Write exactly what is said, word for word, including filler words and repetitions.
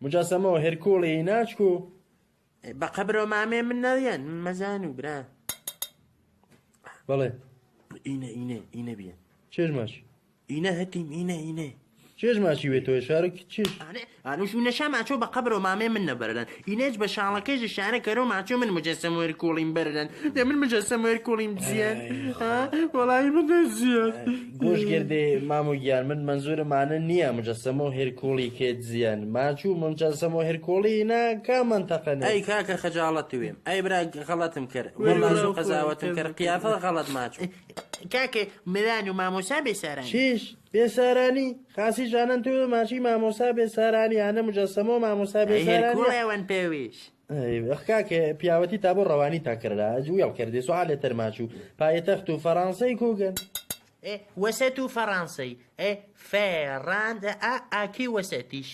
مجسمە و هێرکوڵی ئینا چکو؟ بە قەبرەوە مامێ من نەڵێن، مەزانوو برا. بەڵێ. ئینە، ئینە، ئینە بیە. چێژ ماچی؟ ئینە هەتیم، ئینە، ئینە. چێژ ماچی وێ تۆ شارک چێژ؟ ئانێ، ئانوش و نەشا ماچۆ بە قەبرەوە مامێ من نەبەرەن. ئینەج بە شاڵەکەی ژە شانە کەرۆ ماچۆ من مجسمە هێرکوڵیم بەرەن. دێ من مجسمە هێرکوڵیم زیەن. ئای. ها؟ وەڵایی من دە زیەن. گوش گردێ مامۆ گیان، من مەنزورم ئانە نییە مجسمە و هێرکوڵی کێت زیەن. ماچوو مجسمە و هێرکوڵی ئینا کام مەنتەقە نێ؟ ئەی کاکە خەجاڵەت وێم. ئەی برا غەڵەتم کەر. وەڵا زوو قەزاوەتم کەر. قیافە غەڵەت ماچوو. کاکە ملان و مامۆسا بێسارانی. چیش؟ بێسارانی؟ خاسی ژانەن تو ماچی مامۆسا بێسارانی، ئانە مجسمە و مامۆسا بێسارانی. ئەی هێرکوڵێ وەن پێویش. ئەی، ئەخ کاکە، پیاوەتی تا بۆ ڕەوانی تا کردە، ئەج وێڵ کردێ، سوعالێ تەر ماچوو. پایەتەخت و فەڕانسەی کوگەن؟ ئێ، وەسەت و فەڕانسەی. ئێ، فەڕان-، ئا، ئاکی وەسەتیش.